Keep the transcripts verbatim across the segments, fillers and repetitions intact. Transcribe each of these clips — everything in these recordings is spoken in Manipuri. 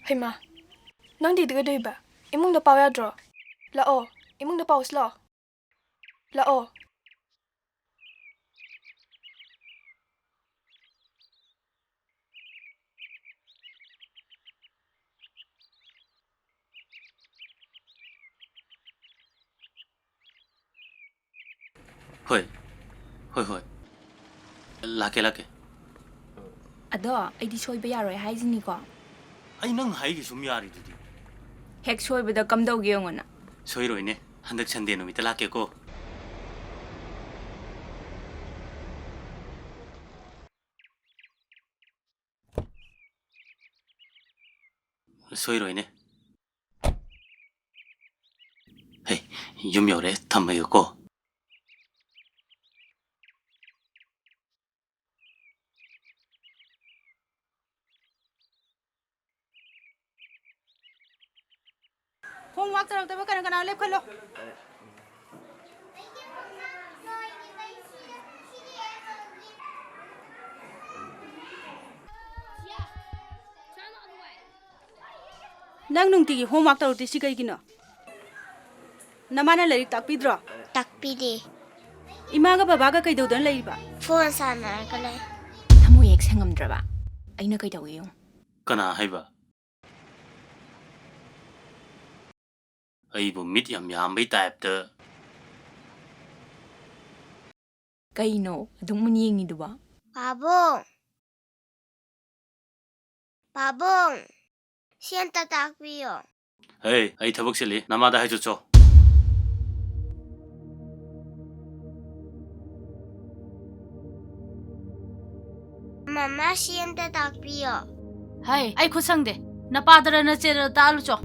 ꯍꯩꯃꯥ, ꯅꯪꯗꯤ ꯀꯩꯗꯧꯔꯤꯕ? ꯏꯃꯨꯡꯗ ꯄꯥꯎ ꯌꯥꯗ꯭ꯔꯣ? ꯂꯥꯛꯑꯣ, ꯏꯃꯨꯡꯗ ꯄꯥꯎꯁꯤ ꯂꯥꯛꯑꯣ꯫ ꯂꯥꯛꯑꯣ꯫ ꯍꯣꯏ꯫ ꯍꯣꯏ, ꯍꯣꯏ꯫ ꯂꯥꯛꯀꯦ, ꯂꯥꯛꯀꯦ꯫ ꯑꯗꯣ ꯑꯩꯗꯤ ꯁꯣꯏꯕ ꯌꯥꯔꯣꯏ ꯍꯥꯏꯁꯤꯅꯤꯀꯣ꯫ ꯑꯩ ꯅꯪ ꯍꯥꯏꯒꯤ ꯁꯨꯝ ꯌꯥꯔꯤꯗꯨꯗꯤ꯫ ꯍꯦꯛ ꯁꯣꯏꯕꯗ ꯀꯝꯗꯧꯒꯦ ꯌꯦꯡꯉꯣꯅ꯫ ꯁꯣꯏꯔꯣꯏꯅꯦ꯫ ꯍꯟꯗꯛ ꯁꯟꯗꯦ ꯅꯨꯃꯤꯠꯇ ꯂꯥꯛꯀꯦꯀꯣ꯫ ꯁꯣꯏꯔꯣꯏꯅꯦ꯫ ꯍꯦ, ꯌꯨꯝ ꯌꯧꯔꯦ, ꯊꯝꯃꯒꯦꯀꯣ꯫ Homework ꯇꯧꯔꯛꯇꯕ ꯀꯅꯥ ꯀꯅꯥ ꯂꯦꯞꯈꯠꯂꯣ꯫ ꯅꯪ ꯅꯨꯡꯇꯤꯒꯤ homework ꯇꯧꯔꯛꯇ꯭ꯔꯤꯁꯤ ꯀꯩꯒꯤꯅꯣ? ꯅꯃꯥꯅ ꯂꯥꯏꯔꯤꯛ ꯇꯥꯛꯄꯤꯗ꯭ꯔꯣ? ꯇꯥꯛꯄꯤꯗꯦ꯫ ꯏꯃꯥꯒ ꯕꯕꯥꯒ ꯀꯩꯗꯧꯗꯅ ꯂꯩꯔꯤꯕ? ꯐꯣꯟ ꯁꯥꯟꯅꯔꯒ ꯂꯩ꯫ ꯊꯃꯣꯏ ꯍꯦꯛ ꯁꯦꯡꯉꯝꯗ꯭ꯔꯕ꯫ ꯑꯩꯅ ꯀꯩꯗꯧꯒꯦ ꯌꯦꯡꯉꯨ꯫ ꯀꯅꯥ ꯍꯥꯏꯕ? ꯑꯩꯕꯨ ꯃꯤꯠ ꯌꯥꯝ ꯌꯥꯝꯕꯩ ꯇꯥꯏꯞꯇ꯫ ꯀꯩꯅꯣ ꯑꯗꯨꯛ ꯃꯨꯟꯅ ꯌꯦꯡꯉꯤꯗꯨꯕꯣ? ꯄꯥꯕꯨꯡ! ꯄꯥꯕꯨꯡ! ꯁꯤ ꯑꯝꯇ ꯇꯥꯛꯄꯤꯌꯣ꯫ ꯍꯦ, ꯑꯩ ꯊꯕꯛ ꯆꯤꯜꯂꯤ, ꯅꯃꯥꯗ ꯍꯥꯏꯆꯣ ꯆꯣ꯫ ꯃꯃꯥ, ꯁꯤ ꯑꯝꯇ ꯇꯥꯛꯄꯤꯌꯣ꯫ ꯍꯩ, ꯑꯩ ꯈꯨꯠ ꯁꯪꯗꯦ꯫ ꯅꯄꯥꯗꯔ ꯅꯆꯦꯗꯔ ꯇꯥꯛꯍꯜꯂꯨ ꯆꯣ꯫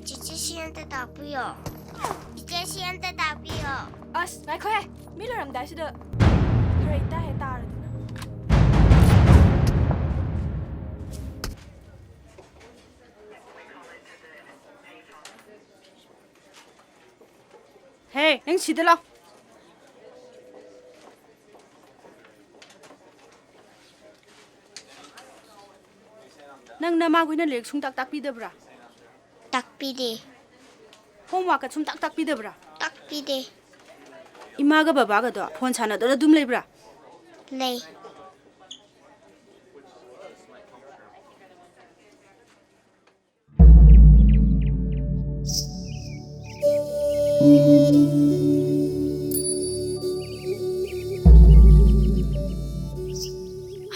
ꯆꯤꯆꯦ, ꯁꯤ ꯑꯝꯇ ꯇꯥꯛꯄꯤꯌꯣ꯫ ꯏꯆꯦ, ꯁꯤ ꯑꯝꯇ ꯇꯥꯛꯄꯤꯌꯣ꯫ ꯑꯁ, ꯉꯥꯏꯈꯣꯍꯦ꯫ ꯃꯤ ꯂꯣꯏꯔꯝꯗꯥꯏꯁꯤꯗ ꯐꯔꯛ ꯏꯇꯥ ꯍꯦꯛ ꯇꯥꯔꯗꯅ꯫ ꯑꯦ, ꯅꯪ ꯁꯤꯗ ꯂꯥꯎ꯫ ꯅꯪ ꯅꯃꯥꯈꯣꯏꯅ ꯂꯥꯏꯔꯤꯛ ꯁꯨꯡꯇꯥꯛ ꯇꯥꯛꯄꯤꯗꯕ꯭ꯔꯥ? ꯇꯥꯛꯄꯤꯗꯦ꯫ ꯍꯣꯝꯋꯥꯔꯛꯀ ꯁꯨꯡꯇꯥꯛ ꯇꯥꯛꯄꯤꯗꯕ꯭ꯔꯥ? ꯇꯥꯛꯄꯤꯗꯦ꯫ ꯏꯃꯥꯒ ꯕꯕꯥꯒꯗꯣ ꯐꯣꯟ ꯁꯥꯟꯅꯗꯨꯅ ꯑꯗꯨꯝ ꯂꯩꯕ꯭ꯔꯥ? ꯂꯩ꯫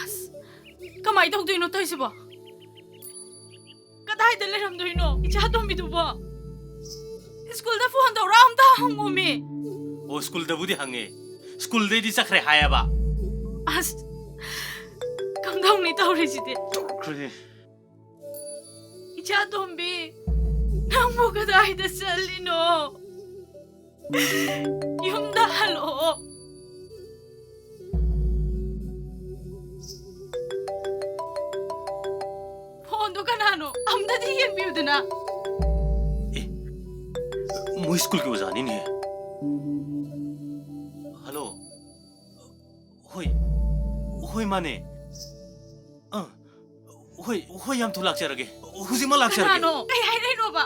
ꯑꯁ, ꯀꯃꯥꯏ ꯇꯧꯗꯣꯏꯅꯣ ꯇꯧꯏꯁꯤꯕꯣ? ꯀꯗꯥꯏꯗ ꯂꯩꯔꯝꯗꯣꯏꯅꯣ ꯏꯆꯥ ꯇꯣꯝꯕꯤꯗꯨꯕꯣ? ꯁ꯭ꯀꯨꯜꯗ ꯐꯣꯟ ꯇꯧꯔ ꯑꯝꯇ ꯍꯪꯉꯣꯃꯤ꯫ ꯑꯣ, ꯁ꯭ꯀꯨꯜꯗꯕꯨꯗꯤ ꯍꯪꯉꯦ꯫ ꯁ꯭ꯀꯨꯜꯗꯩꯗꯤ ꯆꯠꯈ꯭ꯔꯦ ꯍꯥꯏꯌꯦꯕ꯫ ꯑꯁ, ꯀꯝꯗꯧꯅꯤ ꯇꯧꯔꯤꯁꯤꯗꯤ? ꯆꯠꯈ꯭ꯔꯦ꯫ ꯏꯆꯥ ꯇꯣꯝꯕꯤ, ꯅꯪꯕꯨ ꯀꯗꯥꯏꯗ ꯆꯠꯂꯤꯅꯣ? ꯌꯨꯝꯗ ꯍꯜꯂꯛꯑꯣ꯫ ꯐꯣꯟꯗꯣ ꯀꯅꯥꯅꯣ? ꯑꯝꯇꯗꯤ ꯌꯦꯡꯕꯤꯌꯨꯗꯅ꯫ ꯑꯦ, ꯃꯣꯏ ꯁ꯭ꯀꯨꯜꯒꯤ ꯑꯣꯖꯥꯅꯤꯅꯦ꯫ ꯍꯜꯂꯣ꯫ ꯍꯣꯏ, ꯍꯣꯏ, ꯃꯥꯅꯦ꯫ ꯑꯥ, ꯍꯣꯏ, ꯍꯣꯏ, ꯌꯥꯝ ꯊꯨ ꯂꯥꯛꯆꯔꯒꯦ꯫ ꯍꯧꯖꯤꯛꯃꯛ ꯂꯥꯛꯆꯔꯒꯦ꯫ ꯀꯅꯥꯅꯣ? ꯀꯩ ꯍꯥꯏꯔꯛꯏꯅꯣꯕ?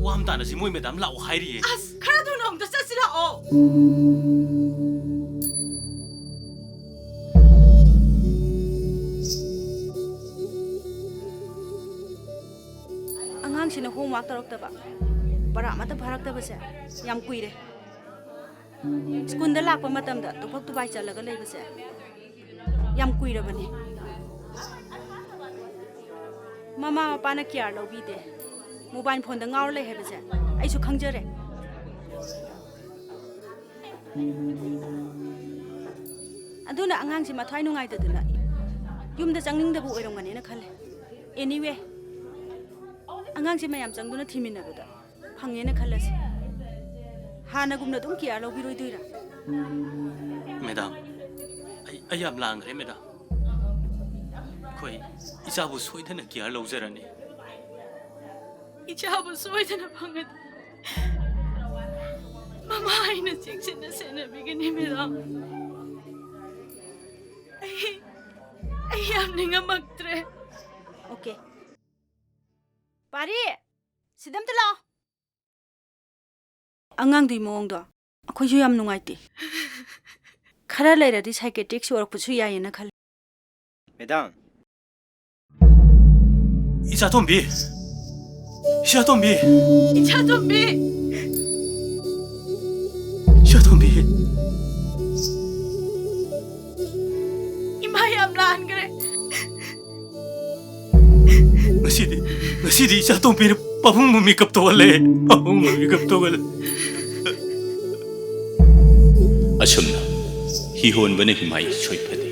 ꯋꯥ ꯑꯃ ꯇꯥꯅꯁꯤ, ꯃꯣꯏ ꯃꯦꯗꯥꯝ ꯂꯥꯛꯑꯣ ꯍꯥꯏꯔꯤꯌꯦ꯫ ꯑꯁ, ꯈꯔ ꯊꯨꯅ ꯑꯃꯨꯛꯇ ꯆꯠꯁꯤ ꯂꯥꯛꯑꯣ꯫ ꯑꯉꯥꯡꯁꯤꯅ ꯍꯣꯝꯋꯥꯔꯛ ꯇꯧꯔꯛꯇꯕ, ꯄꯔꯥ ꯑꯃꯠꯇ ꯐꯥꯔꯛꯇꯕꯁꯦ ꯌꯥꯝ ꯀꯨꯏꯔꯦ꯫ ꯁ꯭ꯀꯨꯜꯗ ꯂꯥꯛꯄ ꯃꯇꯝꯗ ꯇꯨꯐꯛ ꯇꯨꯐꯥꯏ ꯆꯜꯂꯒ ꯂꯩꯕꯁꯦ ꯌꯥꯝ ꯀꯨꯏꯔꯕꯅꯤ꯫ ꯃꯃꯥ ꯃꯄꯥꯅ ꯀꯤꯌꯥꯔ ꯂꯧꯕꯤꯗꯦ꯫ ꯃꯣꯕꯥꯏꯜ ꯐꯣꯟꯗ ꯉꯥꯎꯔ ꯂꯩ ꯍꯥꯏꯕꯁꯦ ꯑꯩꯁꯨ ꯈꯪꯖꯔꯦ꯫ ꯑꯗꯨꯅ ꯑꯉꯥꯡꯁꯦ ꯃꯊ꯭ꯋꯥꯏ ꯅꯨꯡꯉꯥꯏꯇꯗꯅ ꯌꯨꯝꯗ ꯆꯪꯅꯤꯡꯗꯕ ꯑꯣꯏꯔꯝꯒꯅꯦꯅ ꯈꯜꯂꯦ꯫ Anyway, ꯑꯉꯥꯡꯁꯦ ꯃꯌꯥꯝ ꯆꯪꯗꯨꯅ ꯊꯤꯃꯤꯟꯅꯕꯗ ꯐꯪꯉꯦꯅ ꯈꯜꯂꯁꯤ꯫ ꯍꯥꯟꯅꯒꯨꯝꯅ ꯑꯗꯨꯝ ꯀꯤꯌꯥꯔ ꯂꯧꯕꯤꯔꯣꯏꯗꯣꯏꯔꯥ? ꯃꯦꯗꯥꯝ, ꯑꯩ, ꯑꯩ ꯌꯥꯝ ꯂꯥꯡꯈ꯭ꯔꯦ, ꯃꯦꯗꯥꯝ꯫ ꯑꯩꯈꯣꯏ ꯏꯆꯥꯕꯨ ꯁꯣꯏꯗꯅ ꯀꯤꯌꯥꯔ ꯂꯧꯖꯔꯅꯤ꯫ ꯏꯆꯥꯕꯨ ꯁꯣꯏꯗꯅ ꯐꯪꯒꯅꯤ꯫ ꯃꯃꯥ ꯑꯩꯅ ꯆꯦꯛꯁꯤꯟꯅ ꯁꯦꯟꯅꯕꯤꯒꯅꯤ, ꯃꯦꯗꯥꯝ꯫ ꯑꯩ, ꯑꯩ ꯌꯥꯝ ꯅꯤꯡꯉꯝꯃꯛꯇ꯭ꯔꯦ꯫ ꯑꯣꯀꯦ꯫ ꯄꯥꯔꯤ, ꯁꯤꯗ ꯑꯝꯇ ꯂꯥꯛꯑꯣ꯫ ꯑꯉꯥꯡꯗꯨꯒꯤ ꯃꯑꯣꯡꯗꯣ ꯑꯩꯈꯣꯏꯁꯨ ꯌꯥꯝ ꯅꯨꯡꯉꯥꯏꯇꯦ꯫ ꯈꯔ ꯂꯩꯔꯗꯤ psychiatrist ꯑꯣꯏꯔꯛꯄꯁꯨ ꯌꯥꯏꯌꯦꯅ ꯈꯜꯂꯤ꯫ ꯃꯦꯗꯥꯝ꯫ ꯏꯆꯥꯇꯣꯝꯕꯤ! ꯏꯆꯥꯇꯣꯝꯕꯤ! ꯏꯆꯥꯇꯣꯝꯕꯤ! ꯏꯆꯥꯇꯣꯝꯕꯤ! ꯏꯃꯥ ꯌꯥꯝ ꯂꯥꯟꯈ꯭ꯔꯦ꯫ ꯉꯁꯤꯗꯤ, ꯉꯁꯤꯗꯤ ꯏꯆꯥꯇꯣꯝꯕꯤꯅ ꯄꯥꯕꯨꯡꯕꯨ ꯃꯤꯀꯞ ꯊꯣꯛꯍꯜꯂꯦ꯫ ꯄꯥꯕꯨꯡꯕꯨ ꯃꯤꯀꯞ ꯊꯣꯛꯍꯜꯂꯦ꯫ ꯑꯁꯨꯝꯅ ꯍꯤꯍꯣꯟꯕꯅ ꯍꯤꯃꯥꯏ ꯁꯣꯏꯐꯗꯦ꯫